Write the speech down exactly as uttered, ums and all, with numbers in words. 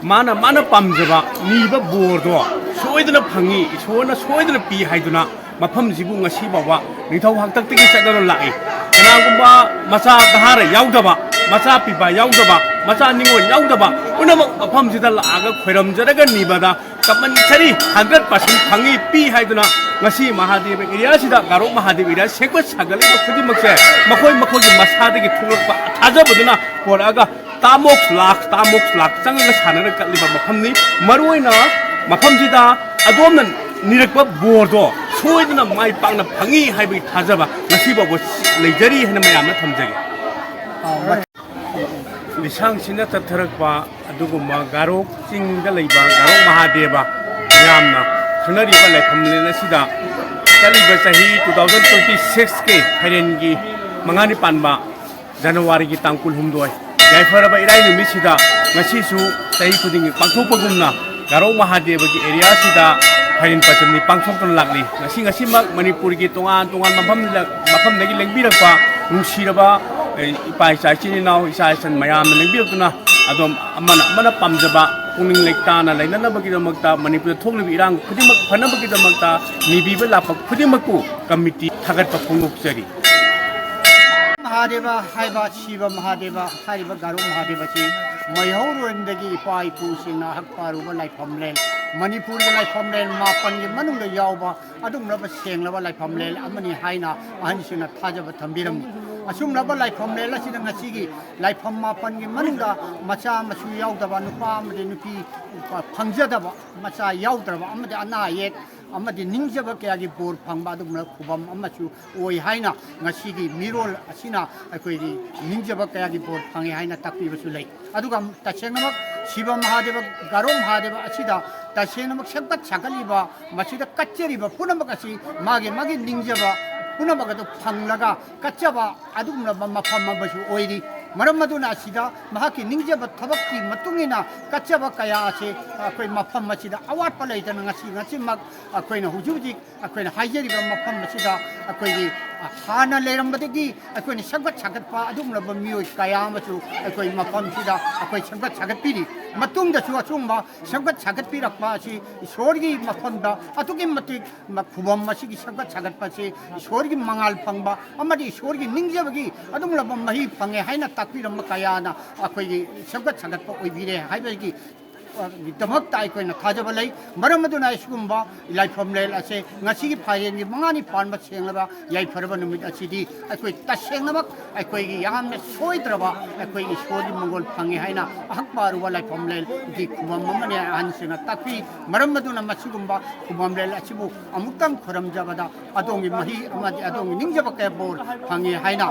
ꯃꯥꯅ, ꯃꯥꯅ ꯄꯥꯝꯖꯕ, ꯅꯤꯕ ꯕꯣꯔꯗꯣ ꯁꯣꯏꯗꯅ ꯐꯪꯉꯤ, ꯏꯁꯣꯔꯅ ꯁꯣꯏꯗꯅ ꯄꯤ ꯍꯥꯏꯗꯨꯅ ꯃꯐꯝꯁꯤꯕꯨ ꯉꯁꯤ ꯐꯥꯎꯕ ꯅꯤꯡꯊꯧ ꯍꯥꯛꯇꯛꯇꯒꯤ ꯆꯠꯅꯗꯨꯅ ꯂꯥꯛꯏ꯫ ꯀꯅꯥꯒꯨꯝꯕ ꯃꯆꯥ ꯗꯍꯥꯔ ꯌꯥꯎꯗꯕ, ꯃꯆꯥ ꯄꯤꯕ ꯌꯥꯎꯗꯕ, ꯃꯆꯥ ꯅꯤꯉꯣꯜ ꯌꯥꯎꯗꯕ ꯄꯨꯝꯅꯃꯛ ꯃꯐꯝꯁꯤꯗ ꯂꯥꯛꯑꯒ ꯈꯣꯏꯔꯝꯖꯔꯒ ꯅꯤꯕꯗ compulsory hundred percent ꯐꯪꯉꯤ, ꯄꯤ ꯍꯥꯏꯗꯨꯅ ꯉꯁꯤ ꯃꯍꯥꯗꯦꯕ area ꯁꯤꯗ, ꯒꯥꯔꯣꯛ ꯃꯍꯥꯗꯦꯕ area ꯁꯦꯝꯒꯠ ꯁꯥꯒꯠꯂꯤꯕ ꯈꯨꯗꯤꯡꯃꯛꯁꯦ ꯃꯈꯣꯏ ꯃꯈꯣꯏꯒꯤ ꯃꯁꯥꯗꯒꯤ ꯊꯣꯛꯂꯛꯄ ꯊꯥꯖꯕꯗꯨꯅ ꯄꯣꯔꯛꯑꯒ ꯇꯥꯃꯣꯛꯁ ꯂꯥꯛ, ꯇꯥꯃꯣꯛꯁ ꯂꯥꯛ ꯆꯪꯉꯒ ꯁꯥꯟꯅꯔ ꯀꯠꯂꯤꯕ ꯃꯐꯝꯅꯤ꯫ ꯃꯔꯨꯑꯣꯏꯅ ꯃꯐꯝꯁꯤꯗ ꯑꯗꯣꯝꯅ ꯅꯤꯔꯛꯄ ꯕꯣꯔꯗꯣ ꯁꯣꯏꯗꯅ ꯃꯥꯏ ꯄꯥꯛꯅ ꯐꯪꯉꯤ ꯍꯥꯏꯕꯒꯤ ꯊꯥꯖꯕ ꯉꯁꯤ ꯐꯥꯎꯕ ꯂꯩꯖꯔꯤ ꯍꯥꯏꯅ ꯃꯌꯥꯝꯅ ꯊꯝꯖꯒꯦ꯫ ꯂꯤꯁꯥꯡꯁꯤꯟꯅ ꯆꯠꯊꯔꯛꯄ ꯑꯗꯨꯒꯨꯝꯕ ꯒꯥꯔꯣꯛ ꯆꯤꯡꯗ ꯂꯩꯕ ꯒꯥꯔꯣꯛ ꯃꯍꯥꯗꯦꯕ ꯃꯌꯥꯝꯅ ꯈꯪꯅꯔꯤꯕ ꯂꯥꯏꯐꯝꯂꯦꯟ ꯑꯁꯤꯗ ꯆꯠꯂꯤꯕ ꯆꯍꯤ two thousand twenty six ꯀꯤ ꯐꯥꯏꯔꯦꯟꯒꯤ ꯃꯉꯥꯅꯤ ꯄꯥꯟꯕ ꯖꯅꯋꯥꯔꯤꯒꯤ ꯇꯥꯡ ꯀꯨꯟꯍꯨꯝꯗꯣꯏ, ꯌꯥꯏꯐꯔꯕ ꯏꯔꯥꯏ ꯅꯨꯃꯤꯠꯁꯤꯗ ꯉꯁꯤꯁꯨ ꯆꯍꯤ ꯈꯨꯗꯤꯡꯒꯤ ꯄꯥꯡꯊꯣꯛꯄꯒꯨꯝꯅ ꯒꯥꯔꯣꯛ ꯃꯍꯥꯗꯦꯕꯒꯤ area ꯁꯤꯗ ꯐꯥꯏꯔꯦꯟ ꯄꯆꯝꯅꯤ ꯄꯥꯡꯊꯣꯛꯇꯨꯅ ꯂꯥꯛꯂꯤ꯫ ꯉꯁꯤ, ꯉꯁꯤꯃꯛ ꯃꯅꯤꯄꯨꯔꯒꯤ ꯇꯣꯉꯥꯟ ꯇꯣꯉꯥꯟꯕ ꯃꯐꯝꯗ, ꯃꯐꯝꯗꯒꯤ ꯂꯦꯡꯕꯤꯔꯛꯄ ꯅꯨꯡꯁꯤꯔꯕ, ꯑꯦ, ꯏꯄꯥ ꯏꯆꯥ, ꯏꯆꯤꯟ ꯏꯅꯥꯎ, ꯏꯆꯥ ꯏꯆꯟ ꯃꯌꯥꯝꯅ ꯂꯦꯡꯕꯤꯔꯛꯇꯨꯅ ꯑꯗꯣꯝ ꯑꯃꯅ ꯑꯃꯅ ꯄꯥꯝꯖꯕ ꯄꯨꯛꯅꯤꯡ ꯂꯩꯇꯥꯅ ꯂꯩꯅꯅꯕꯒꯤꯗꯃꯛꯇ, ꯃꯅꯤꯄꯨꯔꯗ ꯊꯣꯛꯂꯤꯕ ꯏꯔꯥꯡ ꯈꯨꯗꯤꯡꯃꯛ ꯐꯅꯕꯒꯤꯗꯃꯛꯇ ꯅꯤꯕꯤꯕ ꯂꯥꯛꯄ ꯈꯨꯗꯤꯡꯃꯛꯄꯨ ꯀꯃꯤꯇꯤ ꯊꯥꯒꯠꯄ ꯐꯣꯡꯗꯣꯛꯆꯔꯤ꯫ ꯃꯍꯥꯗꯦꯕ ꯍꯥꯏꯕ, ꯁꯤꯕ ꯃꯍꯥꯗꯦꯕ ꯍꯥꯏꯔꯤꯕ ꯒꯥꯔꯣ ꯃꯍꯥꯗꯦꯕꯁꯤ ꯃꯩꯍꯧꯔꯣꯟꯗꯒꯤ ꯏꯄꯥ ꯏꯄꯨꯁꯤꯡꯅ ꯍꯛꯄꯥꯔꯨꯕ ꯂꯥꯏꯐꯝꯂꯦꯟ, ꯃꯅꯤꯄꯨꯔꯒꯤ ꯂꯥꯏꯐꯝꯂꯦꯟ ꯃꯥꯄꯟꯒꯤ ꯃꯅꯨꯡꯗ ꯌꯥꯎꯕ ꯑꯗꯨꯒꯨꯝꯂꯕ ꯁꯦꯡꯂꯕ ꯂꯥꯏꯐꯝꯂꯦꯟ ꯑꯃꯅꯤ ꯍꯥꯏꯅ ꯑꯍꯟꯁꯤꯡꯅ ꯊꯥꯖꯕ ꯊꯝꯕꯤꯔꯝꯃꯤ꯫ ꯑꯁꯨꯝꯂꯕ ꯂꯥꯏꯐꯝꯂꯦꯟ ꯑꯁꯤꯗ ꯉꯁꯤꯒꯤ ꯂꯥꯏꯐꯝ ꯃꯥꯄꯟꯒꯤ ꯃꯅꯨꯡꯗ ꯃꯆꯥ ꯃꯁꯨ ꯌꯥꯎꯗꯕ, ꯅꯨꯄꯥ ꯑꯃꯗꯤ ꯅꯨꯄꯤ ꯐꯪꯖꯗꯕ, ꯃꯆꯥ ꯌꯥꯎꯗ꯭ꯔꯕ ꯑꯃꯗꯤ ꯑꯅꯥ ꯑꯌꯦꯛ ꯑꯃꯗꯤ ꯅꯤꯡꯖꯕ ꯀꯌꯥꯒꯤ ꯕꯣꯔ ꯐꯪꯕ ꯑꯗꯨꯒꯨꯝꯂꯕ ꯈꯨꯕꯝ ꯑꯃꯁꯨ ꯑꯣꯏ ꯍꯥꯏꯅ ꯉꯁꯤꯒꯤ ꯃꯤꯔꯣꯜ ꯑꯁꯤꯅ ꯑꯩꯈꯣꯏꯒꯤ ꯅꯤꯡꯖꯕ ꯀꯌꯥꯒꯤ ꯕꯣꯔ ꯐꯪꯉꯦ ꯍꯥꯏꯅ ꯇꯥꯛꯄꯤꯕꯁꯨ ꯂꯩ꯫ ꯑꯗꯨꯒ ꯇꯁꯦꯡꯅꯃꯛ ꯁꯤꯕ ꯃꯍꯥꯗꯦꯕ, ꯒꯥꯔꯣ ꯃꯍꯥꯗꯦꯕ ꯑꯁꯤꯗ ꯇꯁꯦꯡꯅꯃꯛ ꯁꯦꯝꯒꯠ ꯁꯥꯒꯠꯂꯤꯕ, ꯃꯁꯤꯗ ꯀꯠꯆꯔꯤꯕ ꯄꯨꯝꯅꯃꯛ ꯑꯁꯤ ꯃꯥꯒꯤ ꯃꯥꯒꯤ ꯅꯤꯡꯖꯕ ꯄꯨꯝꯅꯃꯛ ꯑꯗꯨ ꯐꯪꯂꯒ ꯀꯠꯆꯕ ꯑꯗꯨꯒꯨꯝꯂꯕ ꯃꯐꯝ ꯑꯃꯁꯨ ꯑꯣꯏꯔꯤ꯫ ꯃꯔꯝ ꯑꯗꯨꯅ ꯑꯁꯤꯗ ꯃꯍꯥꯛꯀꯤ ꯅꯤꯡꯖꯕ ꯊꯕꯛꯀꯤ ꯃꯇꯨꯡ ꯏꯟꯅ ꯀꯠꯆꯕ ꯀꯌꯥ ꯑꯁꯤ ꯑꯩꯈꯣꯏ ꯃꯐꯝ ꯑꯁꯤꯗ ꯑꯋꯥꯠꯄ ꯂꯩꯇꯅ ꯉꯁꯤ ꯉꯁꯤꯃꯛ ꯑꯩꯈꯣꯏꯅ ꯍꯧꯖꯤꯛ ꯍꯧꯖꯤꯛ ꯑꯩꯈꯣꯏꯅ ꯍꯥꯏꯖꯔꯤꯕ ꯃꯐꯝ ꯑꯁꯤꯗ ꯑꯩꯈꯣꯏꯒꯤ ꯍꯥꯟꯅ ꯂꯩꯔꯝꯕꯗꯒꯤ ꯑꯩꯈꯣꯏꯅ ꯁꯦꯝꯒꯠ ꯁꯥꯒꯠꯄ ꯑꯗꯨꯒꯨꯝꯂꯕ ꯃꯤꯑꯣꯏ ꯀꯌꯥ ꯑꯃꯁꯨ ꯑꯩꯈꯣꯏ ꯃꯐꯝꯁꯤꯗ ꯑꯩꯈꯣꯏ ꯁꯦꯝꯒꯠ ꯁꯥꯒꯠꯄꯤꯔꯤ꯫ ꯃꯇꯨꯡꯗꯁꯨ ꯑꯁꯤꯒꯨꯝꯕ ꯁꯦꯝꯒꯠ ꯁꯥꯒꯠꯄꯤꯔꯛꯄ ꯑꯁꯤ ꯏꯁꯣꯔꯒꯤ ꯃꯐꯝꯗ ꯑꯗꯨꯛꯀꯤ ꯃꯇꯤꯛ ꯃ-, ꯈꯨꯕꯝ ꯑꯁꯤꯒꯤ ꯁꯦꯝꯒꯠ ꯁꯥꯒꯠꯄꯁꯤ ꯏꯁꯣꯔꯒꯤ ꯃꯉꯥꯜ ꯐꯪꯕ ꯑꯃꯗꯤ ꯏꯁꯣꯔꯒꯤ ꯅꯤꯡꯖꯕꯒꯤ ꯑꯗꯨꯒꯨꯝꯂꯕ ꯃꯍꯩ ꯐꯪꯉꯦ ꯍꯥꯏꯅ ꯇꯥꯛꯄꯤꯔꯝꯕ ꯀꯌꯥꯅ ꯑꯩꯈꯣꯏꯒꯤ ꯁꯦꯝꯒꯠ ꯁꯥꯒꯠꯄ ꯑꯣꯏꯕꯤꯔꯦ ꯍꯥꯏꯕꯒꯤ ꯗꯃꯛꯇ ꯑꯩꯈꯣꯏꯅ ꯊꯥꯖꯕ ꯂꯩ꯫ ꯃꯔꯝ ꯑꯗꯨꯅ ꯑꯁꯤꯒꯨꯝꯕ ꯂꯥꯏꯐꯝꯂꯦꯟ ꯑꯁꯦ ꯉꯁꯤꯒꯤ ꯐꯥꯏꯔꯦꯟꯒꯤ ꯃꯉꯥꯅꯤ ꯄꯥꯟꯕ ꯁꯦꯡꯂꯕ ꯌꯥꯏꯐꯔꯕ ꯅꯨꯃꯤꯠ ꯑꯁꯤꯗꯤ ꯑꯩꯈꯣꯏ ꯇꯁꯦꯡꯅꯃꯛ ꯑꯩꯈꯣꯏꯒꯤ ꯌꯥꯝꯅ ꯁꯣꯏꯗ꯭ꯔꯕ ꯑꯩꯈꯣꯏ ꯏꯁꯣꯔꯒꯤ ꯃꯪꯒꯣꯜ ꯐꯪꯉꯤ ꯍꯥꯏꯅ ꯑꯍꯛꯄ ꯑꯔꯨꯕ ꯂꯥꯏꯐꯝꯂꯦꯟꯒꯤ ꯈꯨꯕꯝ ꯑꯃꯅꯤ ꯍꯥꯏꯅ ꯑꯍꯟꯁꯤꯡꯅ ꯇꯥꯛꯄꯤ꯫ ꯃꯔꯝ ꯑꯗꯨꯅ ꯃꯁꯤꯒꯨꯝꯕ ꯈꯨꯕꯝꯂꯦꯟ ꯑꯁꯤꯕꯨ ꯑꯃꯨꯛꯇꯪ ꯈꯨꯔꯨꯝꯖꯕꯗ ꯑꯗꯣꯝꯒꯤ ꯃꯍꯩ ꯑꯃꯗꯤ ꯑꯗꯣꯝꯒꯤ ꯅꯤꯡꯖꯕ ꯀꯌꯥ ꯕꯣꯔ ꯐꯪꯉꯤ ꯍꯥꯏꯅ